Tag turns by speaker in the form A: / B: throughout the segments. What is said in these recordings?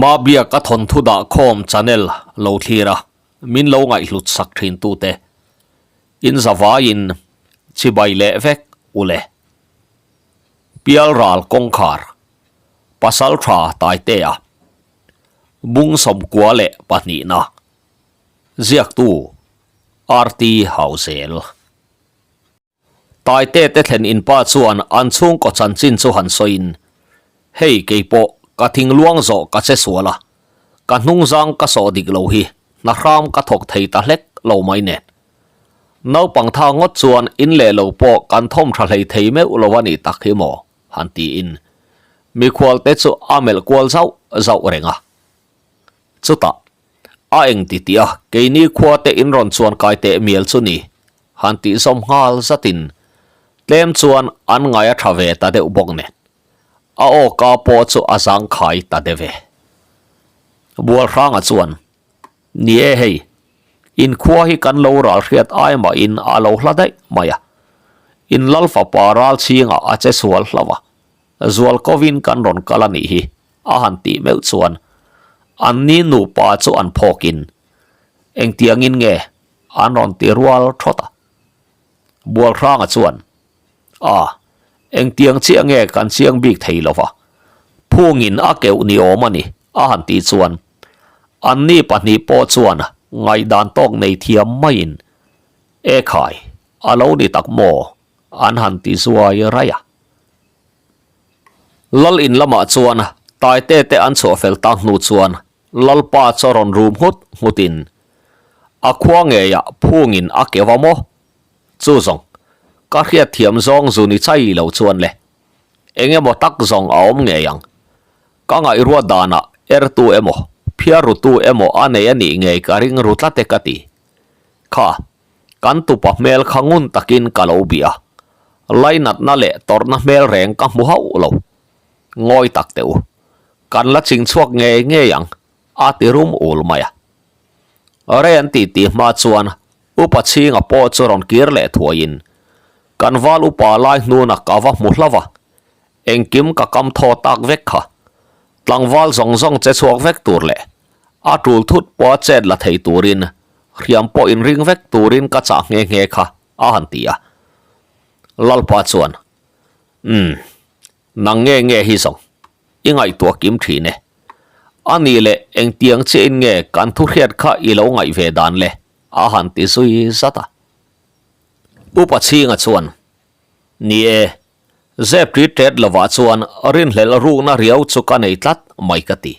A: Mabiak a thawnthu dah khawm channel lo thlir a, min lo ngaihhlut sak thin tute in zavaiin chibai leh vek u le. Pialral kawngkhar pasal tha Taitea bung 92na ziaktu RT Hauzel. Taite te thlen in pa chuan an chhungkaw chanchin chu han sawiin, Hei keipawh ka thingluang zawh ka che sual a, ka hnungzang ka sawh dik lo hi hna hram ka thawk thei ta hlek lo mai nen. Naupang tha ngawt chuan in leh lo pawh kan thawm tha hlei thei meuh lo a nih tak hi maw? han tiin mikhual te chu a melh kual zauh zauh reng a. Chutah a eng ti tih a keini khua te in rawn chuan kai teh mial chu ni han tih zawm nghal zatin tlem chuan an ngai a tha ve ta deuh bawk nen a aw ka pawh chu a zang khai ta deuh e. Bualhranga chuan, Ni e hei, inkhua hi kan lo ral hriat ai mahin a lo hla daih mai a, in lal fapa ral chhingah a che sual hlauh a, zual kovin kan rawn kal a nih hi a han tih meuh chuan an ni nupa chu an phawkin engtiangin nge an rawn ti rual thawt a. Bualhranga chuan, A, engtiang chiah nge kan chiang bik thei lo va, phungin a keuh ni awm a ni a han tih chuan anni pahnih pawh chuan ngaihdan tawk nei thiam maiin, E khai, a lo ni tak maw? an han ti zuai raih a. Lal in lamah chuan Taite te an chhuah fel tak hnu chuan Lalpa chu a rawn rum nghut nghutin a khua ngeiah phungin a keu a maw? Chu zawng, ka hriat thiam zawng zu ni chai lo chuan le. Eng emaw tak zawng a awm ngei ang. Ka ngaihruat danah ertu emaw, phiarrutu emaw a nei a nih ngei ka ring ru tlat e ka ti. Kha, kan tupa hmel kha ngun takin ka lo bih a, lainatna leh tawrhna hmel reng ka hmu hauh lo. Ngawi tak teh u, kan la ching chhuak ngei ngei ang, a ti rum ul mai a. Rei an titi hma chuan Upa chhinga pawh chu rawn kir leh thuaiin kan val upa lai hnuna ka va hmu hlauh a, engkim ka kam thaw tak vek kha. Tlangval zawng zawng che chhuak vek tur leh a tul thut pawha chet la thei turin hriam pawh inring vek turin ka chah nghe nghe kha a han ti a. Lalpa chuan, Umm, nang nge nge hi zawng i ngaihtuah kim thin e. A nih leh engtiang chiahin nge kan thu hriat kha i lo ngaih ve dan le? a han ti zui zat a. Upa chhinga chuan, Ni e, zep ṭit ṭet lovah chuan rinhlelh rukna riau chu ka nei tlat mai ka ti.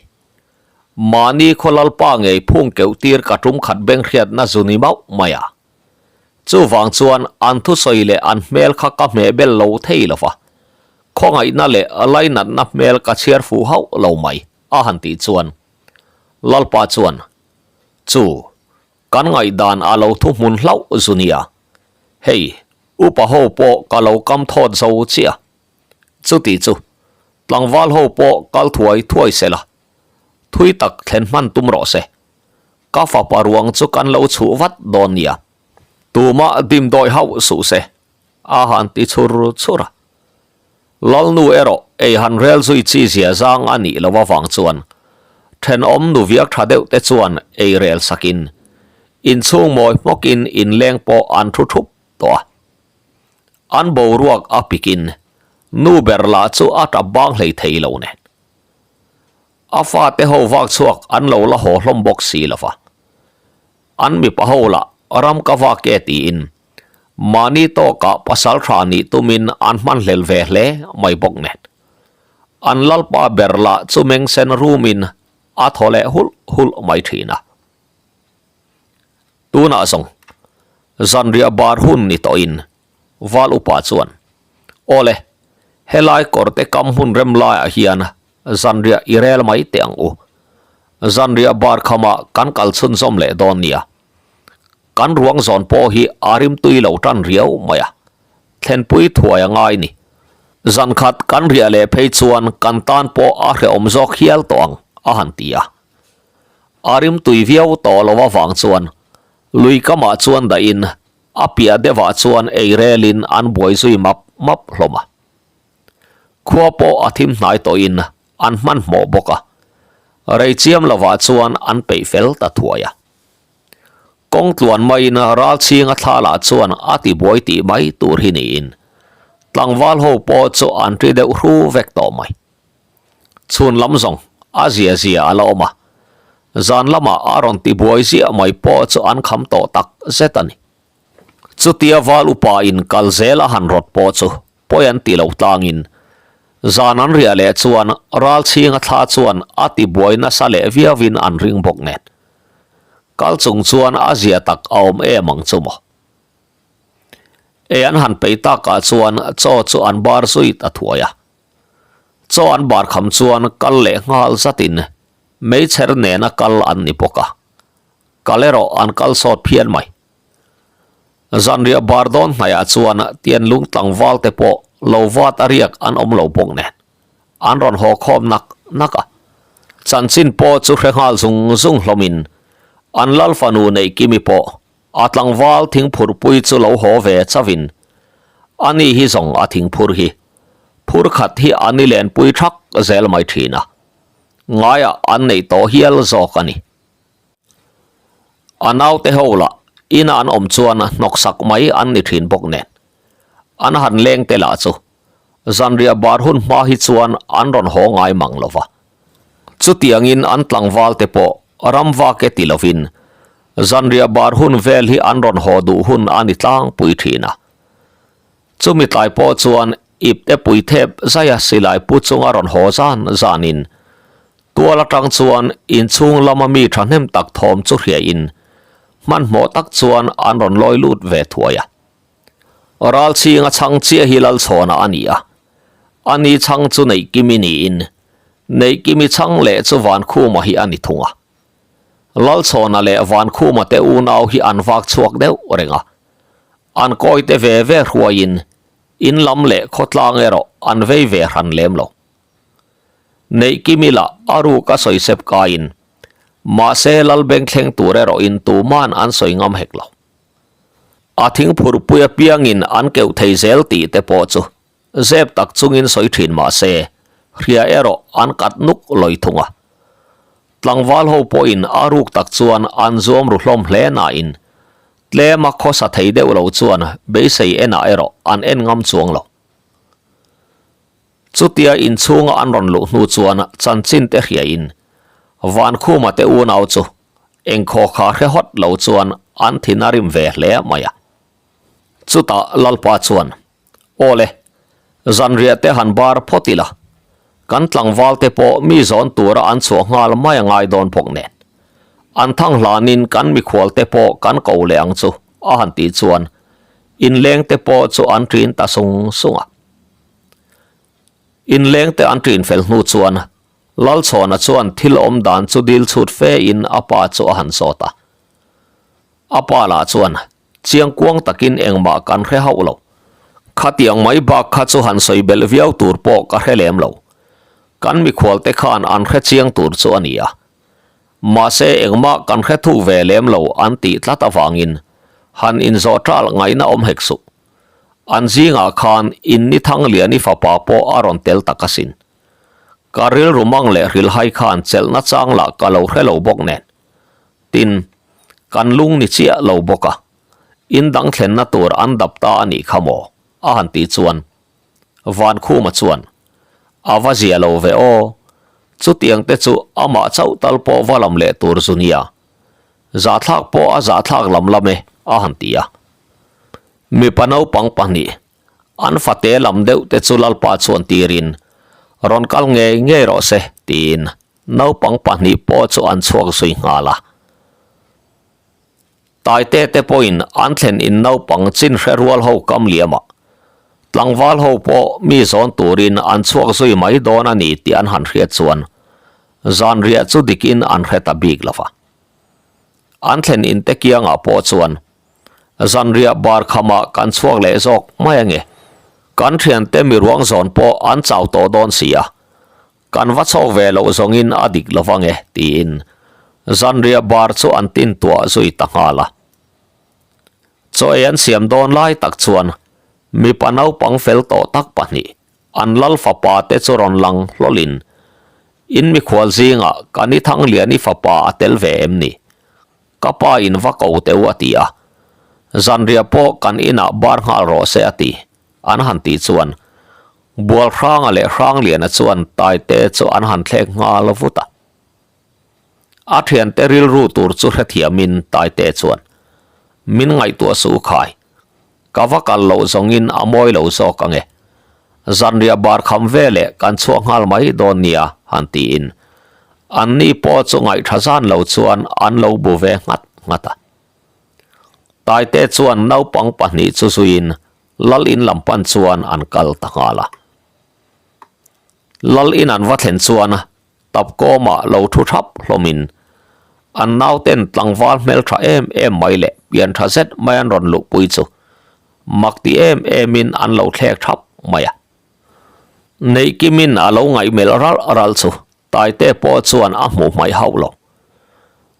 A: Mahni khaw lalpa ngei phung keuh tir ka tum khat beng hriatna zu ni mauh mai a. Chuvang chuan an thusawi leh an hmel kha ka hmeh bel lo thei lo va, khawngaihna leh lainatna hmel ka chhiar fuh hauh lo mai a han tih chuan Lalpa chuan, Chu, kan ngaihdan a lo thuhmun hlauh zu nia. Hei, upa ho pawh ka lo kam thawt zo chiah. Chuti chu, tlangval ho pawh kal thuai thuai se la, thui tak thlen hman tum rawh se. Ka fapa ruang chu kan lo chhuh vat dawn nia. Tumah dimdawi hauh suh se, a han ti chhur chhur a. Lalnu erawh ei han rel zui chi zia zang a nih loh avang chuan thenawm nu viak tha deuh te chuan ei rel sakin inchhung mawi hmawkin inleng pawh an thu thup tawh a. An boruak a pikin nu ber lah chu a tap bang hlei thei lo nen. A fate ho vak chhuak an lo la haw hlawm bawk si lo va. An mipa ho lah ram ka vak e tiin mahni tawkah pasal tha nih tumin an hmanhlel ve hle mai bawk nen. An lalpa ber lah chu meng sen rumin a thaw leh hulh hulh mai thin a. Tunah zawng zanriah bar hun ni tawhin Val upa chuan, Awle, helai kawrte kam hmun rem laiah hian zanriah i rel mai teh ang u. Zanriah bar khamah kan kal chhunzawm leh dawn nia. Kan ruang zawn pawh hi a rimtui lo tan riau mai a, thlenpui thuai a ngai ni. Zan khat kan riah leh phei chuan kan tan pawh a hrehawm zawk hial tawh ang, a han ti a. A rimtui viau tawh lo avang chuan lui kamah chuan dahin A piah deuhah chuan ei relin an buai zui map map hlawm a. Khua pawh a thim hnai tawhin an hmanhmawh bawk a. Rei chiam lovah chuan an peih fel ta thuai a. Kawng tluan maiin Ralchhinga thla lah chuan a ti buai tih mai tur hi niin tlangval ho pawh chu an ri deuh hru vek tawh mai. Chhun lam zawng a zia zia a la awm a, zan lamah a rawn ti buai ziah mai pawh chu an kham tawh tak zet a ni. Chutia val upa in kal zel a han rawt pawh chu pawi an ti lo tlangin zan an riah leh chuan Ralchhinga thla chuan a ti buai nasa leh viauin an ring bawk nen. Kal chung chuan a zia tak a awm em ang chu maw. Ei an han peih takah chuan chaw chu an bar zui ta thuai a. Chaw an bar kham chuan kal leh nghal zatin meichher nena kal an ni bawk a. Kal erawh an kal sawt phian mai. Zanriah bar dawn hnaihah chuan Tianlung tlangval te pawh lo vat a riak an awm lo bawk nen an rawn haw khawm nak nak a. Chanchin pawh chu hre nghal zung zung hlawmin an lal fanu Neihkimi pawh a tlangval thingphurpui chu lo haw ve chauhin ani hi zawng a thingphur hi phur khat hi a ni lenpui thak zel mai thin a, ngaiah an neih tawh hial zawk a ni. A naute ho lah ina an awm chuan hnawksak mai an ni thin bawk nen. An han leng te lah chu zanriah bar hun hma hi chuan an rawn haw ngai mang lo va. Chutiangin an tlangval te pawh ramvak e ti lovin zanriah bar hun vel hi an rawn haw duh hun a ni tlangpui thin a. Chumi tlai pawh chuan ipte pui thep zaia silai pu chunga rawn haw zan zanin Tual atang chuan inchhung lama mi thahnem tak thawm chu hriain hmanhmawh tak chuan an rawn lawi lut ve thuai a. Ralchhinga chhang chiah hi Lalchhawna a ni a, ani chhang chu Neihkimi niin Neihkimi chhang leh chu Vankhuma hi a ni thung a. Lalchhawna leh Vankhuma te unau hi an vak chhuak deuh reng a, an kawite ve ve hruaiin in lam leh khawtlang erawh an vei ve hran lem lo. Neihkimi lah a ruk a sawi sep kaiin, mahse Lalbeng thleng tur erawhin tuman an sawi ngam hek lo. A thingphurpui apiangin an keuh thei zel tih te pawh chu zep tak chungin sawi thin mahse hria erawh an kat nuk lawi thung a. Tlangval ho pawhin a ruk tak chuan an zuam ru hlawm hle nain tlema khawsa thei deuh lo chuan beisei enah erawh an en ngam chuang lo. Chutia inchhunga an rawn luh hnu chuan chanchin te hriain Vankhuma te unau chu engkhaw kha hre hawt lo chuan an thin a rim ve hle mai a. Chutah Lalpa chuan, Aw le, zanriah te han bar phawt ila, kan tlangval te pawh mi zawn tura an chhuah nghal mai a ngai dawn bawk nen. An thang hlanin kan mikhual te pawh kan ko leh ang chu, a han tih chuan inleng te pawh chu an ṭin ta sung sung a. Inleng te an ṭin fel hnu chuan Lalchhawna chuan thil awm dan chu dil chhut fe in a pa chu a han zawt a. A pa lah chuan chiang kuang takin engmah kan hre hauh lo. Khatiang mai bak kha chu han sawi belh viau tur pawh ka hre lem lo. Kan mikhual te khan an hre chiang tur chu a ni a. Mahse engmah kan hre thuk ve lem lo an tih tlat avangin han inzawh ṭal ngaihna awm hek suh. An zingah khan Inni Thangliani fapa pawh a rawn tel tak asin. Ka rilru mang leh hrilhai khan chelhna chang lah ka lo hre lo bawk nen. Tin, kan lung ni chiah lo bawk a, in dang thlenna tur an dap ta a nih kha maw? a han tih chuan Vankhuma chuan, A va zia lo ve aw, chutiang te chu amah chauh tal pawh va lam leh tur zu nia. Zahthlak pawh a zahthlak lam lam e, a han ti a. Mipa naupang pahnih, an fate lam deuh te chu Lalpa chuan tirin, Rawn kal ngei ngei rawh se, tiin naupang pahnih pawh chu an chhuak zui nghal a. Taite te pawhin an thlen in naupang chin hre rual ho kam liam a, tlangval ho pawh mi zawn turin an chhuak zui mai dawn a ni tih an han hriat chuan zanriah chu dikin an hre ta bik lo va. An thlen in te kiangah pawh chuan zanriah bar khamah kan chhuak leh zawk mai ange, kan thiante mi ruang zawn pawh an chau tawh dawn si a, Kan va chhawk ve loh zawngin a dik lo vang e, tiin zanriah bar chu an tin tuah zui ta nghal a. Chaw ei an siam dawn lai tak chuan mipa naupang fel tawh tak pahnih an lal fapa te chu rawn lang hlawlin. In mikhual zingah ka ni Thangliani fapa a tel ve em ni? Ka pa in va ko teu a ti a. Zanriah pawh kan inah bar nghal rawh se a ti. An han tih chuan Bualhranga leh Hrangliana chuan Taite chu an han thlek nghal vut a. A thiante rilru tur chu hrethiamin Taite chuan, Min ngaihtuah suh khai. Ka va kal loh zawngin a mawi lo zawk ange. Zanriah bar kham veleh kan chhuak nghal mai dawn nia han tiin anni pawh chu ngaihtha zan lo chuan an lo bu ve nghat nghat a. Taite chuan naupang pahnih chu zuiin Lal in lam pan chuan an kal ta nghal a. Lal in an va thlen chuan Tapkawmah lo thu thap hlawmin an nauten tlangval hmeltha em em mai leh pian tha zet mai an rawn luhpui chu mak ti em emin an lo thlek thap mai a. Neihkimin a lo ngaihmelh ralh ralh chu Taite pawh chuan a hmuh hmaih hauh lo.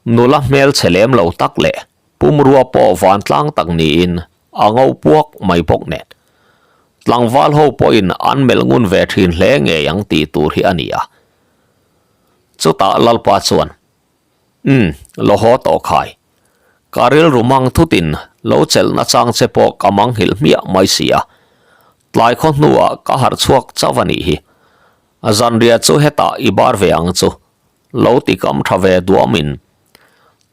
A: Nula hmelchhe lem lo tak leh pumrua pawh vantlang tak niin a ngo puak mai bawk nen. Tlangval ho pawhin an melh ngun ve thin hle ngei ang tih tur hi a ni a. Chutah Lalpa chuan, Umm, lo haw tawh khai. Ka rilru mang thutin lo chelh nachang che pawh ka manghilh hmiah mai si a. Tlai khaw hnuah ka harh chhuak chauh a nih hi. Zanriah chu hetah i bar ve ang chu. Lo ti kam tha ve duamin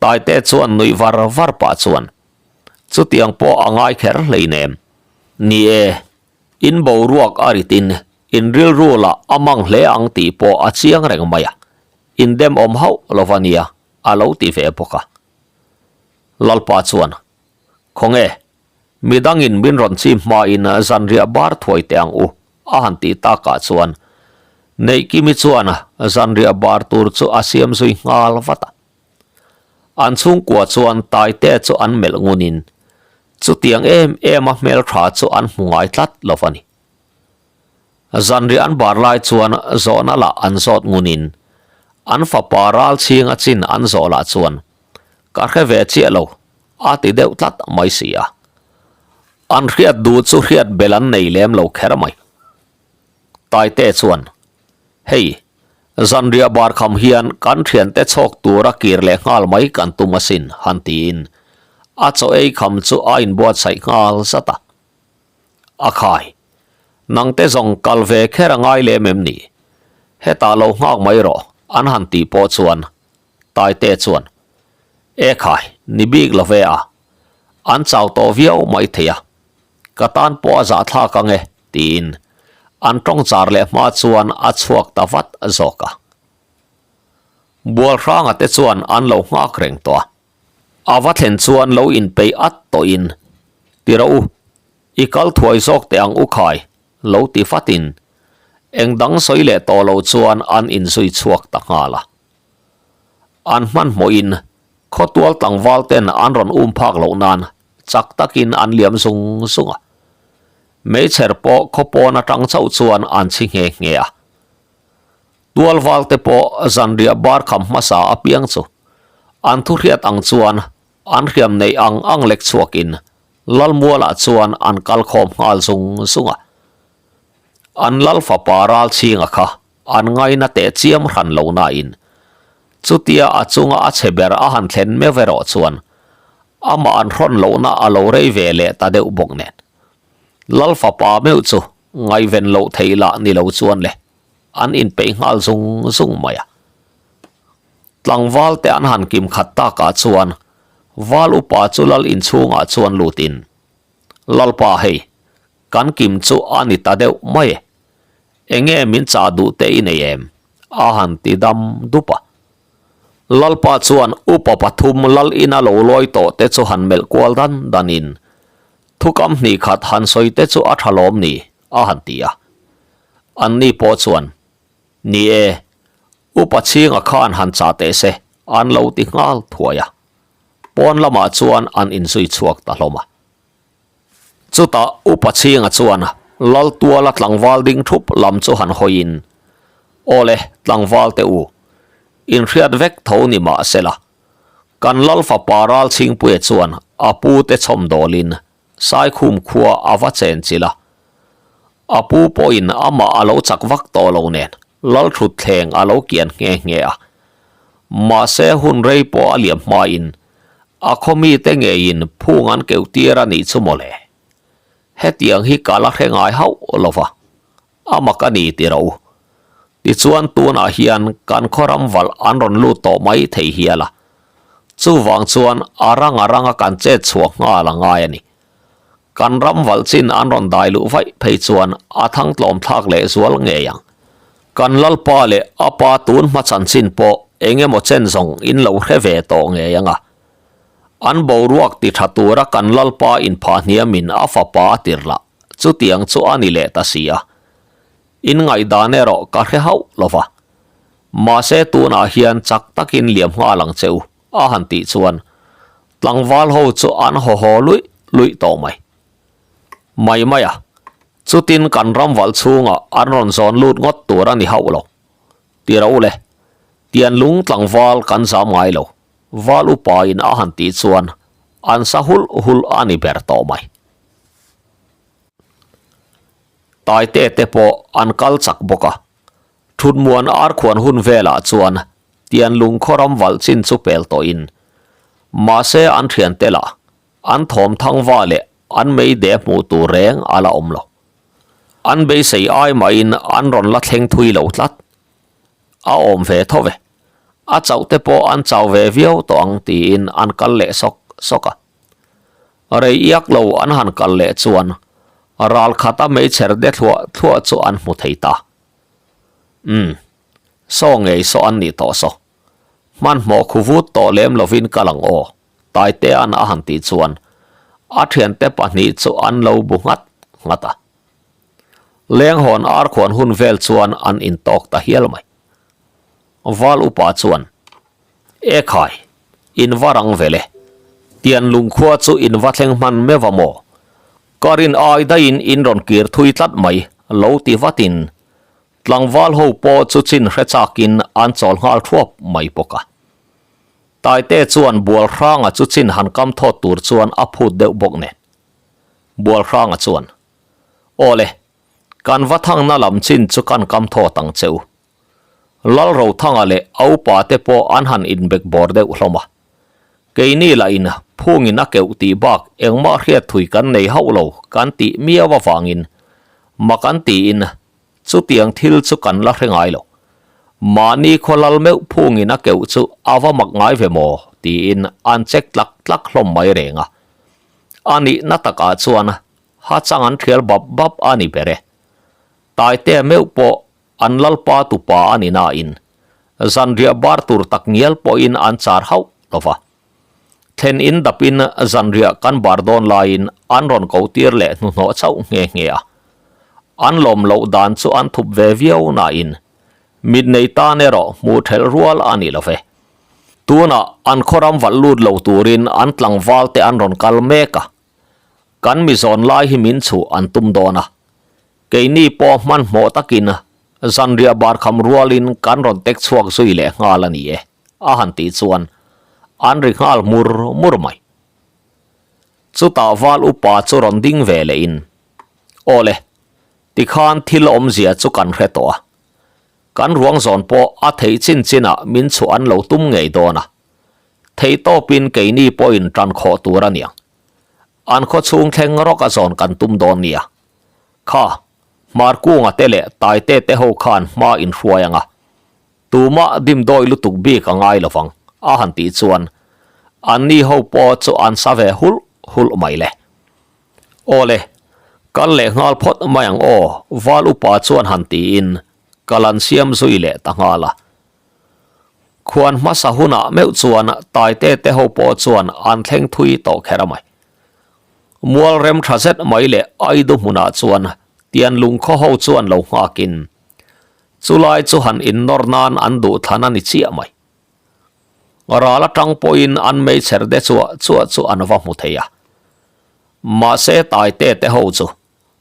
A: Taite chuan nuih var var pah chuan, Chutiang pawh a ngai kher hleinem. Ni e, in boruak a ritin in rilru lah a mang hle ang tih pawh a chiang reng mai a, in demawm hauh lo va nia a lo ti ve bawk a. Lalpa chuan, Khawnge, midangin min rawn chim hmain zanriah bar thuai teh ang u a han tih takah chuan Neihkimi chuan zanriah bar tur chu a siam zui nghal vat a. An chhungkua chuan Taite chu an melh ngunin chutiang em em a hmeltha chu an hmu ngai tlat lo a ni. Zanriah an bar lai chuan zawhna lah an zawt ngunin an fapa ral chhing a chin an zawh lah chuan ka hre ve chiah lo a ti deuh tlat mai si a. An hriat duh chu hriat bel an nei lem lo kher mai. Taite chuan, Hei, zanriah bar kham hian kan thiante chhawk tura kir leh nghal mai kan tum asin, han tiin a chaw ei kham chu a inbuatsaih nghal zat a. A khai, nangte zawng kal ve kher a ngai lem em ni? Hetah lo nghak mai rawh, an han tih pawh chuan Taite chuan, E khai, ni bik lo ve a, an chau tawh viau mai thei a. Ka tan pawh a zahthlak ang e, tiin an tawng char leh hma chuan a chhuak ta vat zawk a. Bualhranga te chuan an lo nghak reng tawh a. A va thlen chuan lo inpeih at tawhin, Ti rawh u, i kal thuai zawk teh ang u khai, lo ti fatin eng dang sawi leh tawh lo chuan an inzui chhuak ta nghal a. An hmanhmawhin khawtual tlangval ten an rawn um phak loh nan chak takin an liam zung zung a. Meichher pawh khaw pawn atang chauh chuan an chhi nghe nghe a. Tualval te pawh zanriah bar kham hmasa apiang chu an thu hriat ang chuan an hriam neih ang ang lek chhuakin Lalmualah chuan an kal khawm nghal zung zung a. An lal fapa Ralchhinga kha an ngaina teh chiam hran lo nain chutia a chunga a chhe ber a han thlen meuh erawh chuan amah an hrawn lohna a lo rei ve leh ta deuh bawk nen. Lal fapa meuh chu ngaihven loh theih lah ni lo chuan le an inpeih nghal zung zung mai a. Tlangval te an han kim khat takah chuan Val upa chu lal inchhungah chuan lutin, Lalpa hei, kan kim chu a ni ta deuh mai e. Enge min chah duh te i nei em? A han ti dam dup a. Lalpa chuan upa pathum lal ina lo lawi tawh te chu han melh kual dan danin, Thukam hnih khat han sawi te chu a tha lawm ni? a han ti a. Anni pawh chuan, Ni e, upa chhinga khan han chah teh se, an lo ti nghal thuai a. Pawn lamah chuan an inzui chhuak ta hlawm a. Chutah Upa Chhinga chuan Laltuala tlangval ding thup lam chu han hawiin, Awle, tlangval te u, inhriat vek tho ni mah sela, kan Lal fapa Ralchhingpuia chuan a pu te chhawm dawlin Saikhum khua a va chen chilh a. A pu pawhin amah a lo chak vak tawh lo nen. Lalthutthleng a lo kian nghe nghe a. Mahse hun rei pawh a liam hmain a khaw mite ngeiin phung an keuh tir a nih chu mawle. Hetiang hi ka la hre ngai hauh lo va, a mak a ni ti ro. Tichuan tunah hian kan khaw ram valh an rawn lut tawh mai thei hial a. Chuvang chuan a rang a ranga kan chet chhuah nghal a ngai a ni. Kan ram valh chin an rawn dai luh vaih phei chuan a thang tlawm thlak leh zual ngei ang. Kan Lalpa leh a pa tun hma chanchin pawh eng emaw chen zawng in lo hre ve tawh ngei ang a. An boruak ti tha tura kan Lalpa inphah hniamin a fapa a tir lah chutiang chu a ni leh ta si a. In ngaihdan erawh ka hre hauh lo va. Mahse tunah hian chak takin liam nghal ang che u. A han tih chuan tlangval ho chu an haw haw luih luih tawh mai. Mai mai a, chutin kan ram valh chhungah an rawn zawn lut ngawt tur a ni hauh lo. Ti ro le, tian lung tlangval kan zam ngai lo, val upa in a han tih chuan an sa hulh hulh a ni ber tawh mai. Taite te pawh an kal chak bawk a, Thutmuan arkhuan hun velah chuan Tianlung khaw ram valh chin chu pel tawhin mahse an thiante lah an thawm thangva leh an meide hmuh tur reng a la awm lo. An beisei ai mahin an rawn la thleng thui lo tlat. A awm ve tho ve. A chauh te pawh an chau ve viau tawh ang tiin an kal leh sawk sawk a. Rei iak lo an han kal leh chuan ral khata meichher de thluah thluah chu an hmu thei ta. Umm, saw ngei saw an nih tawh saw. Hmanhmawh khu vut tawh lem lovin kal ang aw, Taitea'n a han tih chuan a thiante pahnih chu an lo bu nghat nghat a. Lenghawn arkhuan hun vel chuan an intawk ta hial mai. Val upa chuan, E khai, in va rang vel e. Tian lungkhua chu in va thleng hman meuh a maw? Ka rin ai daihin in rawn kir thui tlat mai, lo ti vatin tlangval ho pawh chu chin hre chakin an chawl nghal thuap mai bawk a. Taite chuan Bualhranga chu chin han kam thawt tur chuan a phut deuh bawk nen. Bualhranga chuan, Aw le, kan va thangna lam chin chu kan kam thawt ang che u. Lalrothanga leh a upa te pawh an han inbek bawr deuh hlawm a. Keini lahin phungin a keuh tih bak engmah hriat thui kan nei hauh lo kan tih miau avangin mak an tiin chutiang thil chu kan la hre ngai lo. Mahni khaw lal meuh phungin a keuh chu a va mak ngai ve maw tiin an check tlak tlak hlawm mai reng a. A nihna takah chuan ha chang an thial bap bap a ni ber e. Taitea meuh pawh An lalpa tupa a ni nain zanriah bar tur tak ngial pawhin an char hauh lo va. Thlen in dapin zanriah kan bar dawn laiin an rawn ko tir leh hnuhnawh chauh nghe nghe a. An lawm loh dan chu an thup ve viau nain mit nei tan erawh hmuh thelh rual a ni lo ve. Tunah an khawram valh lut lo turin an tlangval te an rawn kal mek a. Kan mi zawn lai hi min chhuh an tum dawn a. Keini pawh hmanhmawh takin zanriah bar kham rualin kan rawn tek chhuak zui leh nghal a ni e, a han tih chuan an ri nghal mur mur mai. Chutah val upa chu rawn ding ve lehin, Aw le, tikhan thil awmzia chu kan hre tawh a. Kan ruang zawn pawh a theih chin chinah min chhuah an lo tum ngei dawn a. Theihtawpin keini pawhin tan khawh tur a niang. An khaw chhung thleng rawk a zawn kan tum dawn nia. Kha, Hmarkunga te leh Taite te ho khan hma in hruai ang a. Tumah dimdawi lutuk bik a ngai lo vang, a han tih chuan anni ho pawh chu an sa ve hulh hulh mai le. Aw le, kal leh nghal phawt mai ang aw, Val upa chuan han tiin kal an siam zui leh ta nghal a. Khuan hmasa hunah meuh chuan Taite te ho pawh chuan an thleng thui tawh kher a mai. Mual rem tha zet mai leh Aidu hmunah chuan tian lungkhaw ho chuan lo nghakin chulai chu han innawr nan an duh thlan a ni chiah mai. Ral atang pawhin an meichher de chuah chuah chu an va hmu thei a. Mahse Taite te ho chu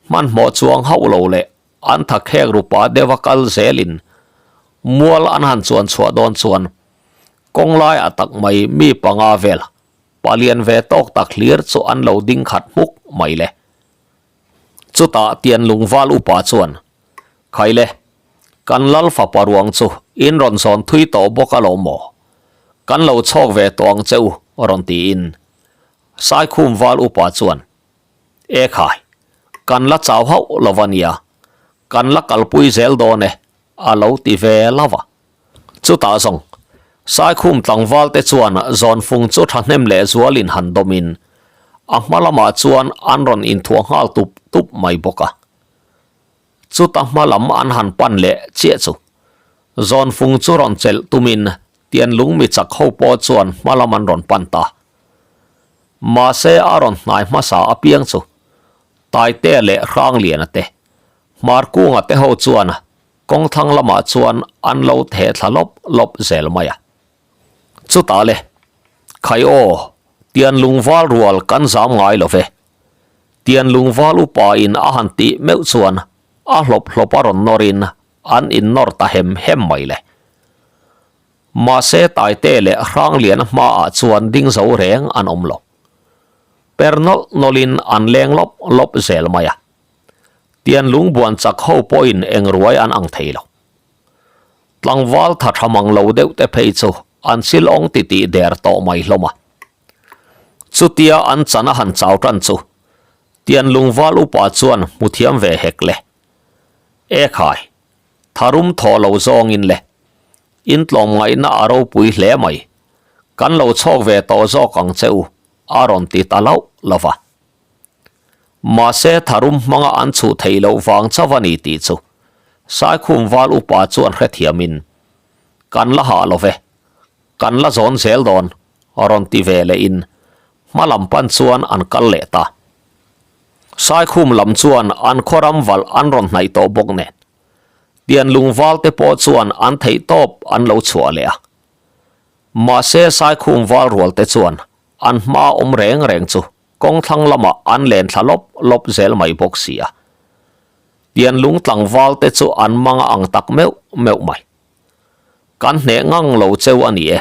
A: hmanhmawh chuang hauh lo leh An thakhek rupa deuha kal zelin mual an han chuan chhuah dawn chuan kawng laiah tak mai mi panga vel palian ve tawk tak hlir chu an lo ding khat hmuk mai le. Chutah Tianlungval upa chuan, Khaile, Kan lal fapa ruang chu in rawn zawn thui tawh bawk alawm maw? Kan lo chhawk ve tawh ang che u, rawn tiin Saikhum val upa chuan, E khai, kan la chau hauh lo va nia, kan la kalpui zel dawn e, a lo ti ve lo va. Chutah zawng, Saikhum tlangval te chuan zawnfung chu thahnem leh zualin han dawmin a hma lamah chuan an rawn inthuah nghal tup tup mai bawk a. Chuta hma lam an han pan leh chiah chu zawnfung chu rawn chelh tumin Tianlung mi chak ho pawh chuan hma lam an rawn pan ta. Mahse a rawn hnai hmasa apiang chu Taitea leh Hrangliana te, Hmarkunga te ho chuan kawngthlang lamah chuan an lo theh thla lawp lawp zel mai a. Chutah le, Khai aw, Tianlung val rual kan zam ngai lo ve. Tianlung val upa in a han tih meuh chuan a hlawp hlawp a rawn nawrin an innawr ta hem hem mai le. Mahse Taite leh Hrangliana hmaah chuan ding zo reng an awm lo. Per nawlh nawlhin an leng lawp lawp zel mai a. Tian lungbuan chak ho pawhin eng ruai an ang thei lo. Tlangval tha tha mang lo deuh te phei chu an sil awng titih der tawh mai hlawm a. Chutia an chan a han chau tan chu Tian lungval upa chuan hmu thiam ve hek le. E khai, tharum thawh lo zawngin le. In tlawmngaihna a ropui hle mai. Kan lo chhawk ve tawh zawk ang che u, a rawn ti ta lauh lo va. Mahse tharum hmanga an chhuh theih loh vang chauh a ni tih chu Saikhum val upa chuan hrethiamin, Kan la hah lo ve, kan la zawn zel dawn, a rawn ti ve lehin hma lam pan chuan an kal leh ta. Saikhum lam chuan an khaw ram valh an rawn hnaih tawh bawk nen, Tian lungval te pawh chuan an theih tawp an lo chhuah leh a. Mahse Saikhum val rual te chuan an hma awm reng reng chu kawng thlang lamah an len thla lawp lawp zel mai bawk si a. Tian lung tlangval te chu an mang a ang tak meuh meuh mai. Kan hneh ngang lo cheu a ni e.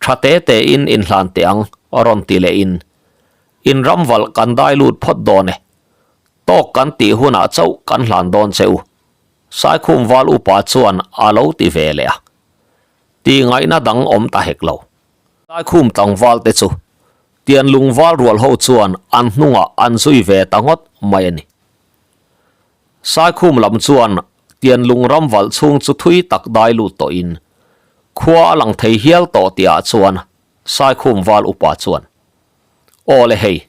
A: Tha te te in inhlan teh ang, rawn ti leh in. In ram valh kan dai lut phawt dawn e. Tawk kan tih hunah chauh kan hlan dawn che u. Saikhum val upa chuan a lo ti ve leh a. Tih ngaihna dang awm ta hek lo. Saikhum tlangval te chu Tian lungval rual ho chuan an hnungah an zui ve ta ngawt mai a ni. Saikhum lam chuan Tianlung ram valh chhung chu thui tak dai lut tawhin khua a lang thei hial tawh tihah chuan Saikhum val upa chuan, Aw le hei,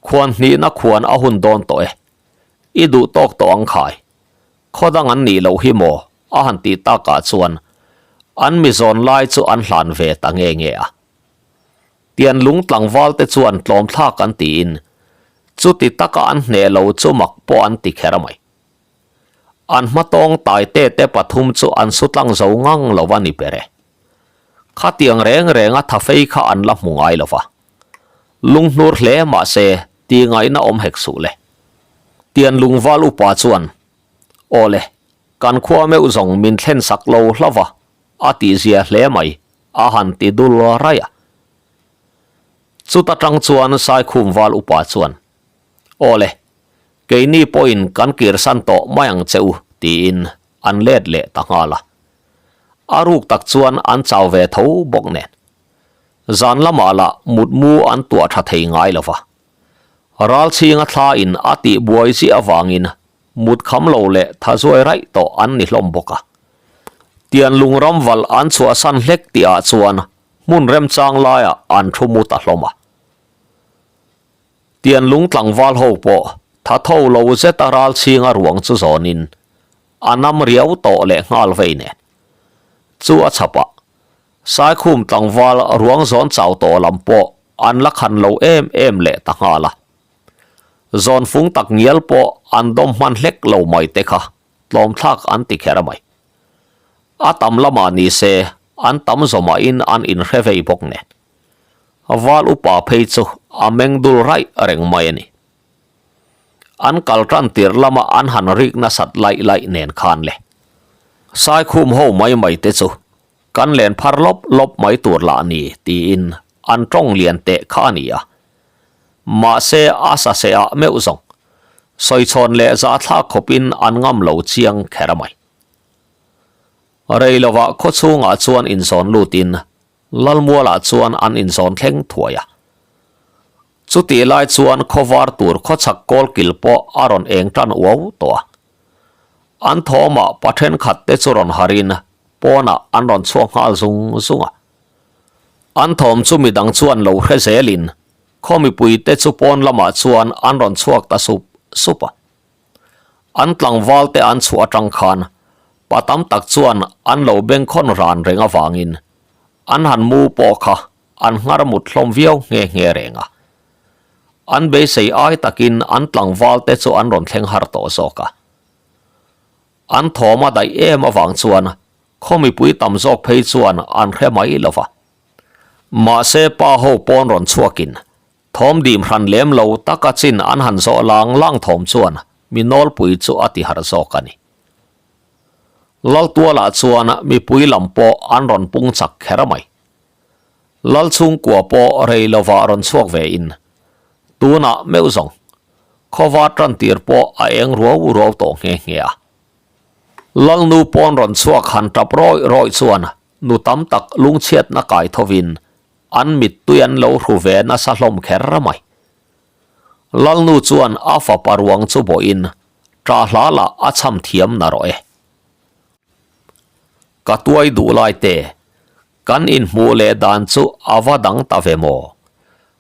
A: khuan hnihna khuan a hun dawn tawh e. I duh tawk tawh ang khai. Khaw dang an nih loh hi maw? a han tih takah chuan an mi zawn lai chu an hlan ve ta nge nge a. Tianlung tlangval te chuan tlawmthlak an tiin chuti taka an hneh lo chu mak pawh an ti kher mai. An hmatawng taite te pathum chu an su tlang zo ngang lo a ni ber e. Khatiang reng renga thafei kha an la hmu ngai lo va. Lunghnur hle mah se ti ngaihna awm hek suh le. Tianlung val upa chuan, Aw le, kan khua meuh zawng min thlen sak lo hla va, a tihzia hle mai, a han ti dul raih a. Chuta tang chuan Saikhum val upa chuan, Aw le, keini pawhin kan kirsan tawh mai ang che u, tiin an let leh ta nghal a. A ruk tak chuan an chau ve tho bawk nen. Zan lamah lah mutmu an tuah tha thei ngai lo va. Ralchhinga thla in a tih buai chiah avangin mut kham lo leh tha zuai raih tawh an ni hlawm bawk a. Tianlung ram valh an chhuahsan hlek tihah chuan hmun remchang laiah an thu mu ta hlawm a. Tianlung tlangval ho pawh tha tho lo zeta ralchhinga ruang chu zawnin a nam riau tawh leh nghal vei nen. Chu a chhapah Saikhum tlangval ruang zawn chau tawh lam pawh an la khan lo em em leh ta nghal a. Zawn fung tak ngial pawh an dawm hman hlek lo mai te kha tlawmthlak an ti kher mai. A tam lamah ni se an tam zawmahin an inhre vei bawk nen. Val upa phei chu a meng dul raih reng mai a ni. An kal tan tir lama an han rik nasat laih laih nen khan le. Saikhum ho mai mai te chu kan len phar lawp lawp mai tur lah ni tiin an tawng lian teh kha a ni a. Mahse a sa seh ah meuh zawng sawichhawn leh zahthlak khawpin an ngam lo chiang kher mai. Rei lovah khaw chhungah chuan inzawn lutin Lalmualah chuan an inzawn thleng thuai a. Chutih lai chuan khawvar tur khawchhak kawlkil pawh a rawn eng tan uau tawh a. An thawmah pa thenkhat te chu rawn harin pawnah an rawn chhuak nghal zung zung a. An thawm chu midang chuan lo hre zelin khaw mipui te chu pawn lamah chuan an rawn chhuak ta sup sup a. An tlangval te an chhuah atang khan pa tam tak chuan an lo bengkhawn ran reng avangin an han mu pawh kha an nghar mut hlawm viau nghe nghe reng a. An beisei ai takin an tlangval te chu an rawn thleng har tawh zawk a. An thawm a daih em avang chuan khaw mipui tam zawk phei chuan an hre mai lo va. Mahse pa ho pawn rawn chhuakin thawm dim hran lem lo taka chin an han zawh lang lang thawm chuan mi nawlpui chu a ti harh zawk a ni. Laltualah chuan mipui lam pawh an rawn pung chak kher mai. Lal chhungkua pawh rei lovah rawn chhuak ve in, tunah meuh zawng, khawva tan tir pawh a eng ruau ruau tawh nghe nghe a. Lalnu pawn rawn chhuak han tap rawih rawih chuan nu tam tak lungchhiatna kai thovin an mittui an lo hru ve nasa hlawm kher mai. Lalnu chuan a fapa ruang chu bawhin ṭah hla lah a chham thiam na rawh e. Ka tuai duh lai te, Kan inhmuh leh dan chu a va dang ta ve maw?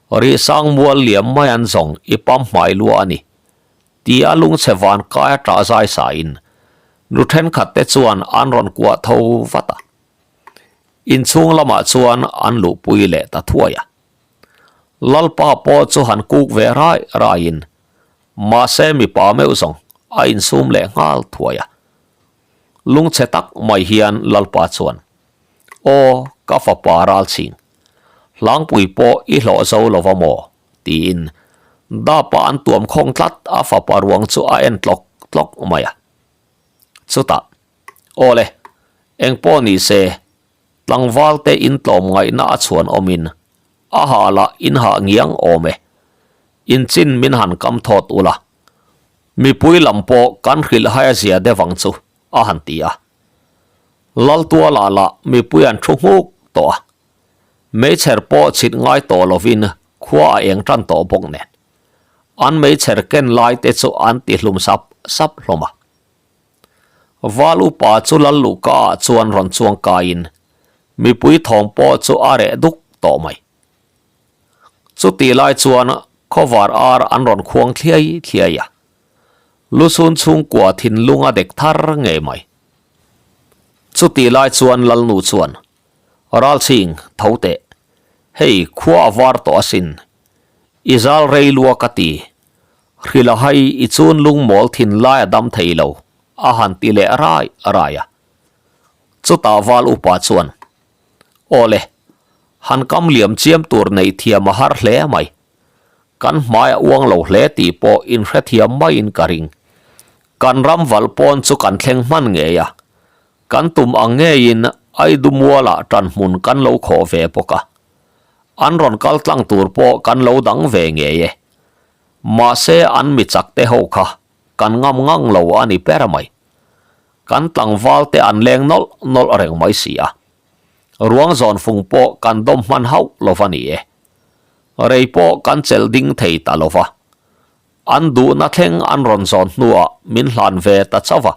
A: Rihsang mual liam mai an zawng i pam hmai lua a ni, ti a lungchhe van kai a ṭah zai sain nu ṭhenkhat te chuan an rawn kuah tho vat a. Inchhung lamah chuan an luhpui leh ta thuai a. Lalpa pawh chu han kuk ve rai raiin mahse mipa meuh zawng a insum leh nghal thuai a. Lungchhe tak mai hian Lalpa chuan, Aw, ka fapa ralchhing, hlangpui pawh i hlawh zo lo va maw? tiin dapa an tuam khawng tlat a fapa ruang chu a en tlawk tlawk mai a. Chutah, Aw le, eng pawh ni se, tlangval te in tlawm ngaihna a chhuan awmin a hah lah in hah ngiang awm e, in chin min han kam thawt ula, Mipui lam pawh kan hrilh hai a zia deuh ang chu, a han ti a. Laltuala lah mipui an thu nghuk tawh a. Meichher pawh chhit ngai tawh lovin khua a eng tan tawh bawk nen. An meichher ken lai te chu an ti hlum sap sap hlawm a. Val upa chu lal luhka ah chuan rawn chuang kaiin mipui thawm pawh chu a reh duk tawh mai. Chutih lai chuan khawvar ar an rawn khuang thliai thliai a, lusun chhungkua thinlung a dek thar ngei mai. Chutih lai chuan Lalnu chuan, Ralchhing, tho teh. Hei, khua a var tawh asin. I zal rei lua ka ti. Hrilh a hai i chun lungmawl thinlai a dam thei lo, a han ti leh rai rai a. Chutah val upa chuan, Aw le, han kam liam chiam tur neih thiam a har hle mai. Kan hmai a uang lo hle tih pawh inhrethiam maiin ka ring. Kan ram valh pawn chu kan thleng hman ngei a, kan tum ang ngeiin Aidumualah ṭanhmun kan lo khawh ve bawk a. An rawn kal tlang tur pawh kan lo dang ve ngei e. Mahse an mi chak te ho kha kan ngam ngang lo a ni ber mai. Kan tlangval te an leng nawlh nawlh reng mai si a. Ruang zawn fung pawh kan dawm hman hauh lo va ni e. Rei pawh kan chelh ding thei ta lo va. An duhna thleng an rawn zawn hnuah min hlan ve ta chauh va.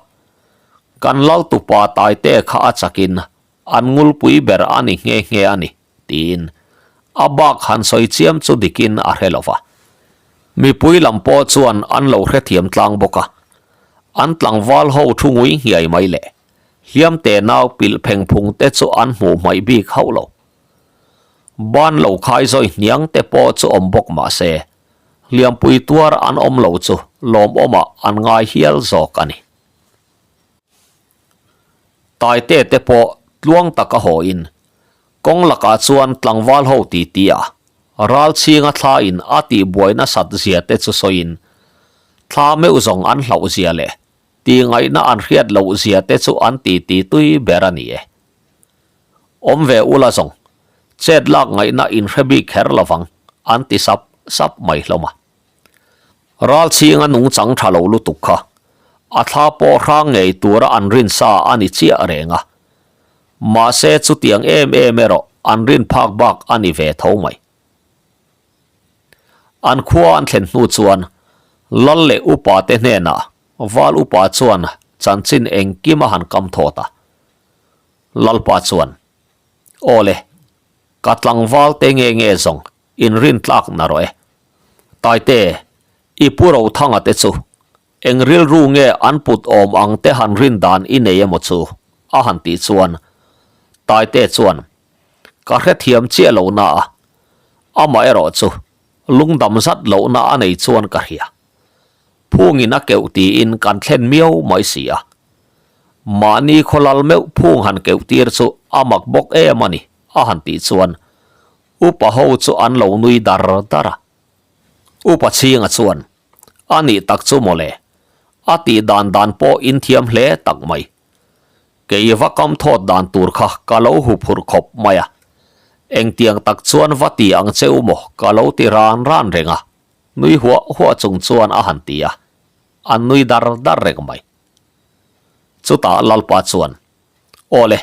A: Kan lal tupa Taite kha a chakin an ngulpui ber a ni nghe nghe a ni, tiin a bak han sawi chiam chu dikin a hre lo va. Mipui lam pawh chuan an lo hrethiam tlang bawk a. An tlangval ho thu ngui nghiai mai le. Hliam te nau pilh pheng phung te chu an hmuh hmaih bik hauh lo. Ban lo khai zawi hniang te pawh chu awm bawk mah se, hliampui tuar an awm lo chu lawmawmah an ngai hial zawk a ni. Taite te pawh tluang taka haw in kawng lakah chuan tlangval ho ti ti a, ral chhinga thla in a tihbuai nasat zia te chu sawiin thla meuh zawng an hlauh zia leh Tih ngaihna an hriat loh zia te chu an ti ti tui ber a ni e. Awm ve ula zawng, chet lak ngaihna in hre bik kher lovang, an ti sap sap mai hlawm a. Ral chhinga nungchang tha lo lutuk kha, a thla pawh hrang ngei tura an rin sa a ni chiah reng a. Mahse chutiang em em erawh an rin phak bak a ni ve tho mai. An khua an thlen hnu chuan Lal leh upa te hnenah Val upa chuan chanchin engkim a han kam thawt a. Lalpa chuan, Aw le, ka tlangval te nge nge zawng inrin tlak na rawh e. Taite, i pu Rothanga te chu eng rilru nge an put awm ang te han rin dan i nei emaw chu? a han tih chuan Taite chuan, Ka hrethiam chiah lo na a, amaherawh chu lungdam zat lohna a nei chuan ka hria. Phungin a keuh tiin kan thlen miau mai si a. Mahni khawlal meuh phung han keuh tir chu a mak bawk em a ni, a han tih chuan upa ho chu an lo nui dar dar a. Upa Chhinga chuan, A nih tak chu mawle, a tih dan dan pawh in thiam hle tak mai. Kei va kam thawt dan tur kha ka lo hu phurh khawp mai a. Engtiang tak chuan va ti ang che u maw ka lo ti ran ran reng a. Nui huah huah chung chuan a han ti a, an nui dar dar reng mai. Chutah Lalpa chuan, Aw le,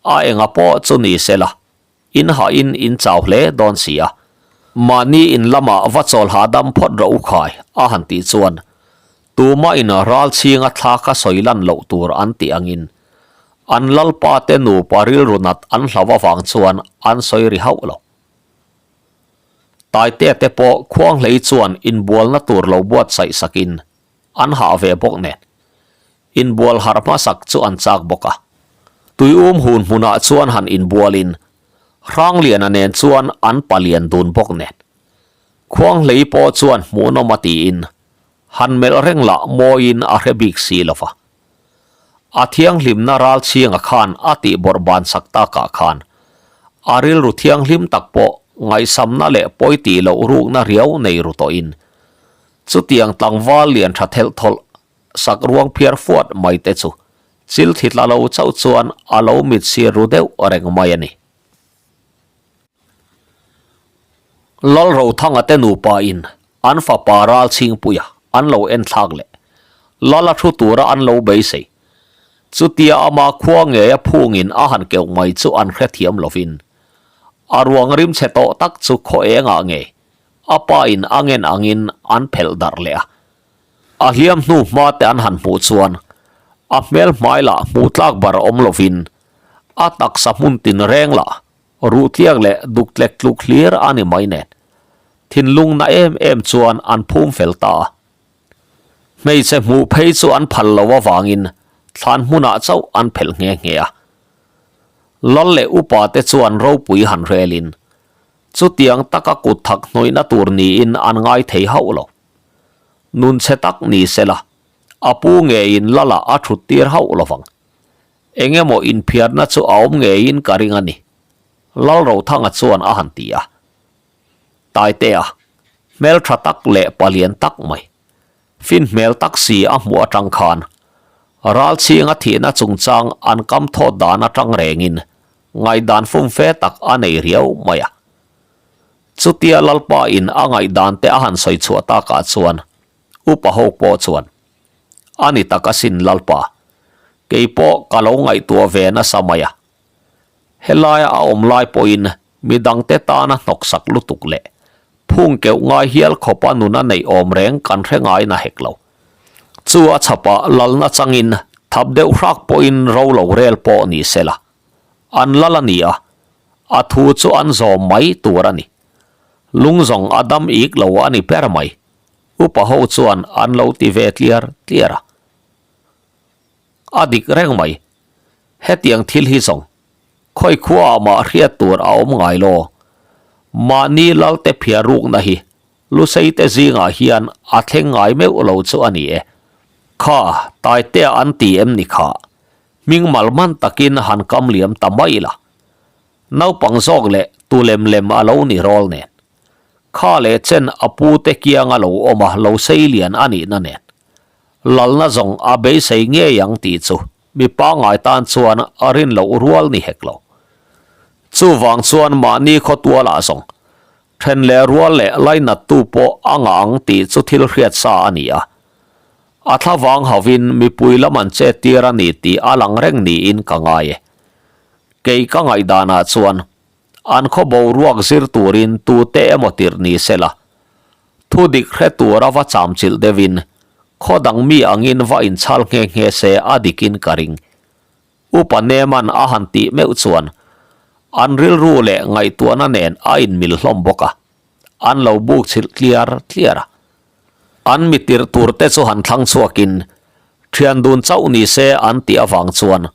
A: a enga pawh chu ni se la, in hahin in chau hle dawn si a, mahni in lamah va chawl hahdam phawt rawh u khai, a han tih chuan tumahin ral chhinga thla kha sawi lan loh tur an tih angin an Lalpa te nupa rilru nat an hlau avang chuan an sawi ri hauh lo. Taitea te pawh Khuanghlei chuan inbualna tur lo buatsaih sakin an hah ve bawk nen inbual harh hmasak chu an chak bawk a. Tuium hun hmunah chuan han inbualin Hrangliana nen chuan an palian dun bawk nen Khuanghlei pawh chuan hmuhnawm a tiin han melh reng lah mawiin a hre bik si lo va. A thianghlimna ral chhinga khan a tih bawrh ban sak takah khan a rilru thianghlim tak pawh ngaihsamna leh pawi tih loh rukna riau nei ru tawhin chutiang tlangval lian tha thelh thawlh sak ruang phiar fuat mai te chu chil thi tla lo chauh chuan a lo mit sir ru deuh reng mai a ni. Lalrothanga te nupa in an fapa ral chhingpuia an lo en thlak leh Lala thu tura an lo beisei. Chutia ama khua ngeia phungin a han keuh mai chu an hrethiam lovin a ruang rim chhe tawh tak chu khaw engah nge a pa in a ngen angin an phelh darh leh a. A hliam hnu hma te an han hmuh chuan a hmel hmai lah hmuh tlak bar awm lovin a taksa hmun tin reng lah Ruhtliak leh duktlek tluk hlir a ni mai nen, thinlung na em em chuan an phum fel ta a. Hmeichhe hmuh phei chu an phal lo avangin thlan hmunah chauh an phelh nghe nghe a. Lal leh upa te chuan ropui han relin, chutiang taka kut thak hnawihna tur niin an ngai thei hauh lo. Nun chhe tak ni sela, a pu ngeiin Lala a thut tir hauh lovang. Eng emaw inphiarna chu a awm ngeiin ka ring a ni, Lalrothanga chuan a han ti a. Taitea, hmel tha tak leh palian tak mai, fin hmel tak si a hmuh atang khan ralchhinga thihna chungchang an kam thawt dan atang rengin ngaihdan fumfe tak a nei riau mai a. Chutia Lalpa in a ngaihdan te a han sawi chhuah takah chuan upa ho pawh chuan A ni tak asin Lalpa, kei pawh ka lo ngaihtuah ve nasa mai a. Helaia a awm lai pawhin midangte tana hnawksak lutuk leh phung keuh ngai hial khawpa nun a neih awm reng kan hre ngai na hek lo. Chu a chhapah lalna changin thap deuh hrak pawhin ro lo rel pawh ni sela, an lal a ni a, a thu chu an zawm mai tur a ni. Lung zawng a dam ik lo a ni ber mai. Upa ho chuan an lo ti ve tliar tliar a. A dik reng mai. Hetiang thil hi zawng khawi khuaah mah hriat tur a awm ngai lo. Mahni Lalte phiar rukna hi Lusei te zingah hian a thleng ngai meuh lo chu a ni e. Kha, Taitea an ti em ni kha? Hming mal man takin han kam liam ta mai la. Naupang zawk leh tu lem lem a lo ni rawl nen. Kha leh chen a pu te kianga lo awm a lo sei lian a nihna nen. Lalna zawng a beisei ngei ang tih chu mi pangngai tan chuan a rin loh rual ni hek lo. Chuvang chuan mahni khawtualah zawng then leh rual leh lainattu pawh a ngah ang tih chu thil hriat sa a ni a. A thlavang hovin mipui lam an chet tir a ni tih a lang reng niin ka ngai e. Kei ka ngaihdanah chuan an khaw boruak zir turin tute emaw tirh ni sela, thu dik hre tura va chamchilh deuhin khaw dang mi angin va inchhal nghe nghe se a dikin ka ring. Upa Neman a han tih meuh chuan an rilru leh ngaihtuahna nen a inmil hlawm bawk a, an lo buk chhilh tliar tliar a. An mi tirh tur te chu han thlang chhuakin thian dun chauh ni se an tih avang chuan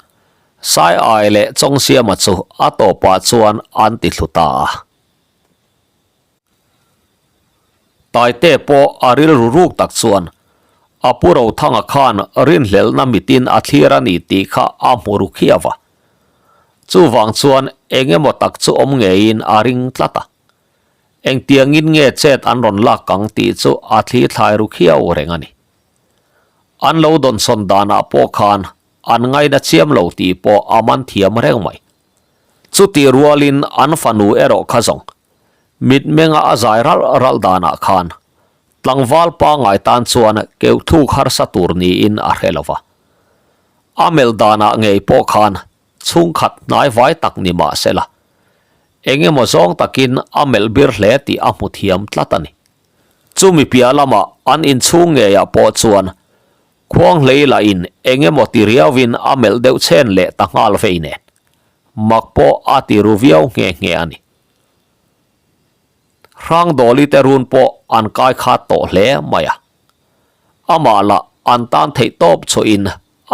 A: Sai Ai leh Chawngsiama chu a tawpah chuan an ti thlu ta a. Taite pawh a rilru ruk tak chuan a pu Rothanga khan rinhlelhna mitin a thlir a ni tih kha a hmu ru khiau a. Chuvang chuan eng emaw tak chu awm ngeiin a ring tlat a. Engtiangin nge chet an rawn lak ang tih chu a thli thlai ru khiau reng a ni. An lo dawnsawn danah pawh khan an ngaina chiam lo tih pawh a man thiam reng mai. Chutih rualin an fanu erawh kha zawng mitmenga a zai ralh ralh danah khan tlangval pangngai tan chuan keuh thluk harsa tur niin a hre lo va. A melh danah ngei pawh khan chhungkhat hnai vai tak ni mah sela, eng emaw zawng takin a melh bir hle tih a hmu thiam tlat a ni. Chumi piah lamah an inchhung ngeiah pawh chuan Khuanghlei lahin eng emaw ti riauin a melh deuh chhen leh ta nghal vei nen, mak pawh a ti ru viau nghe nghe a ni. Hrangdawli te run pawh an kai khat tawh hle mai a. Amah lah an tan theih tawp chhuahin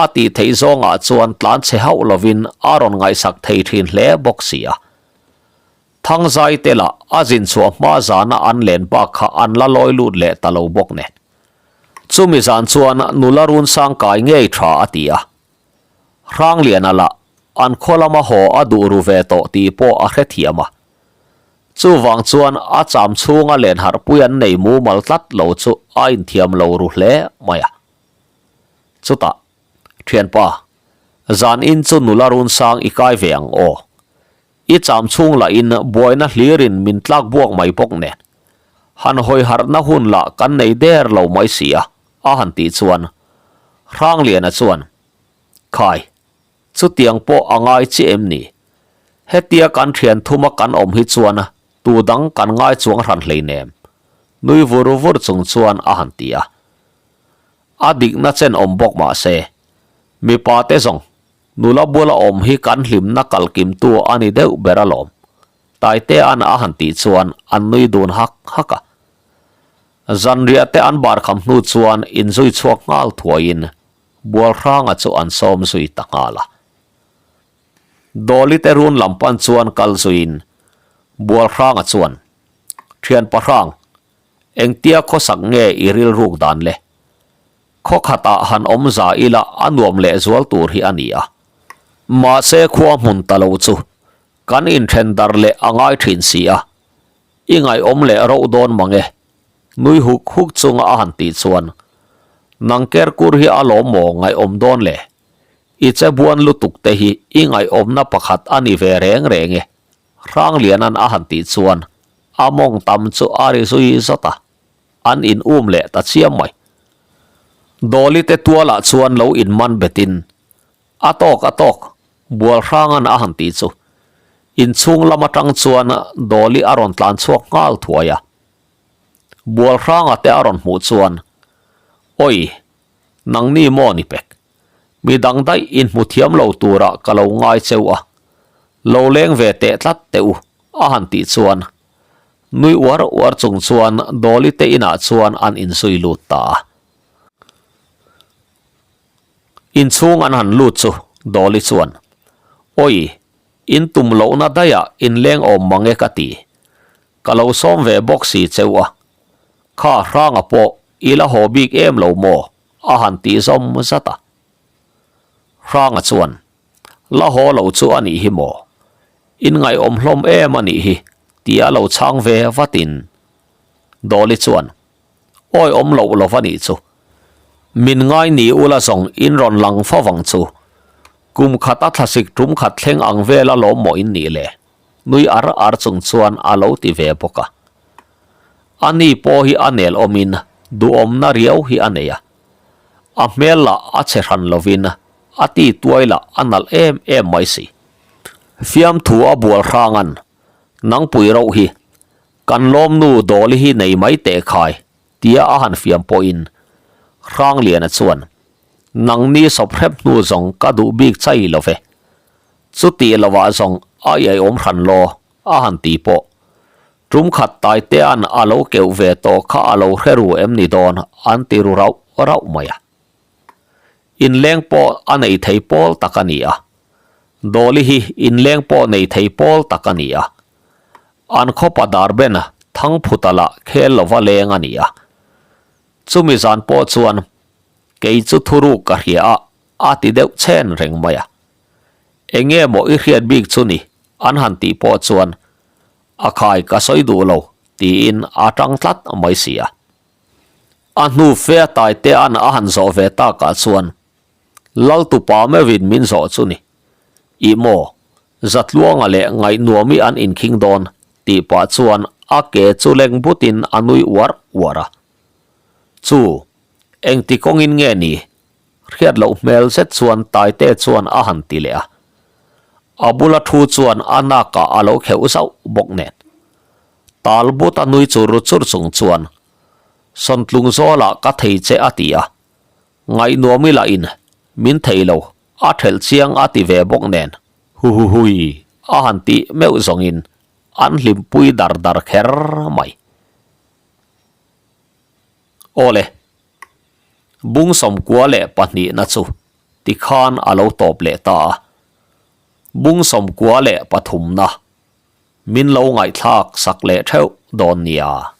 A: a tih theih zawngah chuan tlan chhe hauh lovin a rawn ngaihsak thei thin hle bawk si a. Thangzai te lah a zin chhuah hma zana an len bak kha an la lawi lut leh ta lo bawk nen. Chumi zan chuan nula run sang kai ngei tha a ti a. Hrangliana lah an khaw lama haw a duh ru ve tawh tih pawh a hrethiam a. Chuvang chuan a cham chhunga len harhpui an nei mumal tlat lo chu a inthiam lo ru hle mai a. Chutah, Thianpa, zan in chu nula run sang i kai ve ang aw. I cham chhung lahin buaina hlirin min tlak buak mai bawk nen. Han hawi harhna hun lah kan nei der lo mai si a, a han tih chuan Hrangliana chuan, Khai, chutiang pawh a ngai chiah em ni? Hetia kan thian thuma kan awm hi chuan tu dang kan ngai chuang hran hleinem, nui vur vur chung chuan a han ti a. A dikna chen awm bawk mah se, mipa te zawng Nula bula awm hi kan hlimna kalkimtu a ni deuh ber alawm. Taitea'n a han tih chuan an nui dun hak hak a. Zanriah te an bar kham hnu chuan inzui chhuak nghal thuaiin Bualhranga chu an sawm zui ta nghal a. Dawli te run lam pan chuan kal zuiin Bualhranga chuan, Thian Pahrang, engtia khawsak nge i rilruk dan le? Khaw khatah han awm za ila a nuam leh zual tur hi a ni a. Mahse khua hmun ta lo chu kan inthen dar leh a ngai thin si a, i ngaihawm leh roh dawn mang e, nui huk huk chunga a han tih chuan nang kerkur hi a lawm maw ngaihawm dawn le, i che buan lutuk te hi i ngaihawmna pakhat a ni ve reng reng e, Hrangliana'n a han tih chuan a mawng tam chu a ri zui zawt a. An in um leh ta chiam mai. Dawli te tualah chuan lo in man betin, A tawk a tawk, Bualhranga'n a han tih chu. Inchhung lam atang chuan Dawli a rawn tlan chhuak nghal thuai a. Bualhranga te a rawn hmuh chuan, Awi, nangni maw ni pek? Mi dang daih in hmu thiam lo turah ka lo ngai cheu a, lo leng ve teh tlat teh u, a han tih chuan Nui uar uar chung chuan Dawli te inah chuan an inzui lut ta a. Inchhung an han lut chu Dawli chuan, Awi, in tum lohna daihah inleng awm mang e ka ti. Ka lo sawm ve bawk si cheu a. Kha hranga pawh i la haw bik em lo maw? a han tih zawm zat a. Hranga chuan, La haw lo chu a nih hi maw? In ngaihawm hlawm em a nih hi, tia lo chhang ve vatin Dawli chuan, Awi awm loh lo va nih chu. Min ngai ni ula zawng in rawn lang fo vang chu. Kum khat a thlasik tum khat thleng ang vela lawm maw in nih le? Nui ar ar chung chuan a lo ti ve bawk a. A ni pawh hi a nel awmin duhawmna riau hi a nei a. A hmel lah a chhe hran lovin a ti tuai lah a nalh em em mai si. Fiamthu a bual hranga'n Nangpui rauh hi kan lawmnu Dawli hi nei mai teh khai tia a han fiam pawhin Hrangliana chuan Nangni sawp hrep hnu zawng ka duh bik chai lo ve. Chutih lovah zawng a iaiawm hran law a han ti pawh. Tum khat Taitea'n a lo keuh ve tawh kha a lo hre ru em ni dawn an ti ru rauh rauh mai a. Inleng pawh a nei thei pawl tak a ni a. Dawli hi inleng pawh nei thei pawl tak a ni a. An khawpa darben Thangphuta lah khel lova leng a ni a. Chumi zan pawh chuan kei chu thuruk ka hria a, a ti deuh chhen reng mai a. Enge maw i hriat bik chu ni an han tih pawh chuan a khai ka sawi duh lo tiin a tang tlat mai si a. A hnu fe a Taitea'n a han zawh ve takah chuan Laltupa meuhin min zawh chu ni. Ih maw, Zatluanga leh Ngaihnuami an inkhing dawn tih pah chuan a ke chu leng butin a nui uar uar a. Chu, engti kawngin nge ni? Hriat loh hmel zet chuan Taite chuan a han ti leh a. A bula thu chuan a nakah a lo kheuh zauh bawk nen. Tal but a nui chur chur chung chuan, Sawntlung zawlah ka thei che a ti a. Ngaihnuam ila in min thei lo, a thelh chiang a ti ve bawk nen. Huhuhui a han tih meuh zawngin an hlimpui dar dar kher mai. Awle, bung 92 na chu tikhan a lo tawp leh ta a. Bung 93 na min lo ngaihthlak sak leh theuh dawn nia.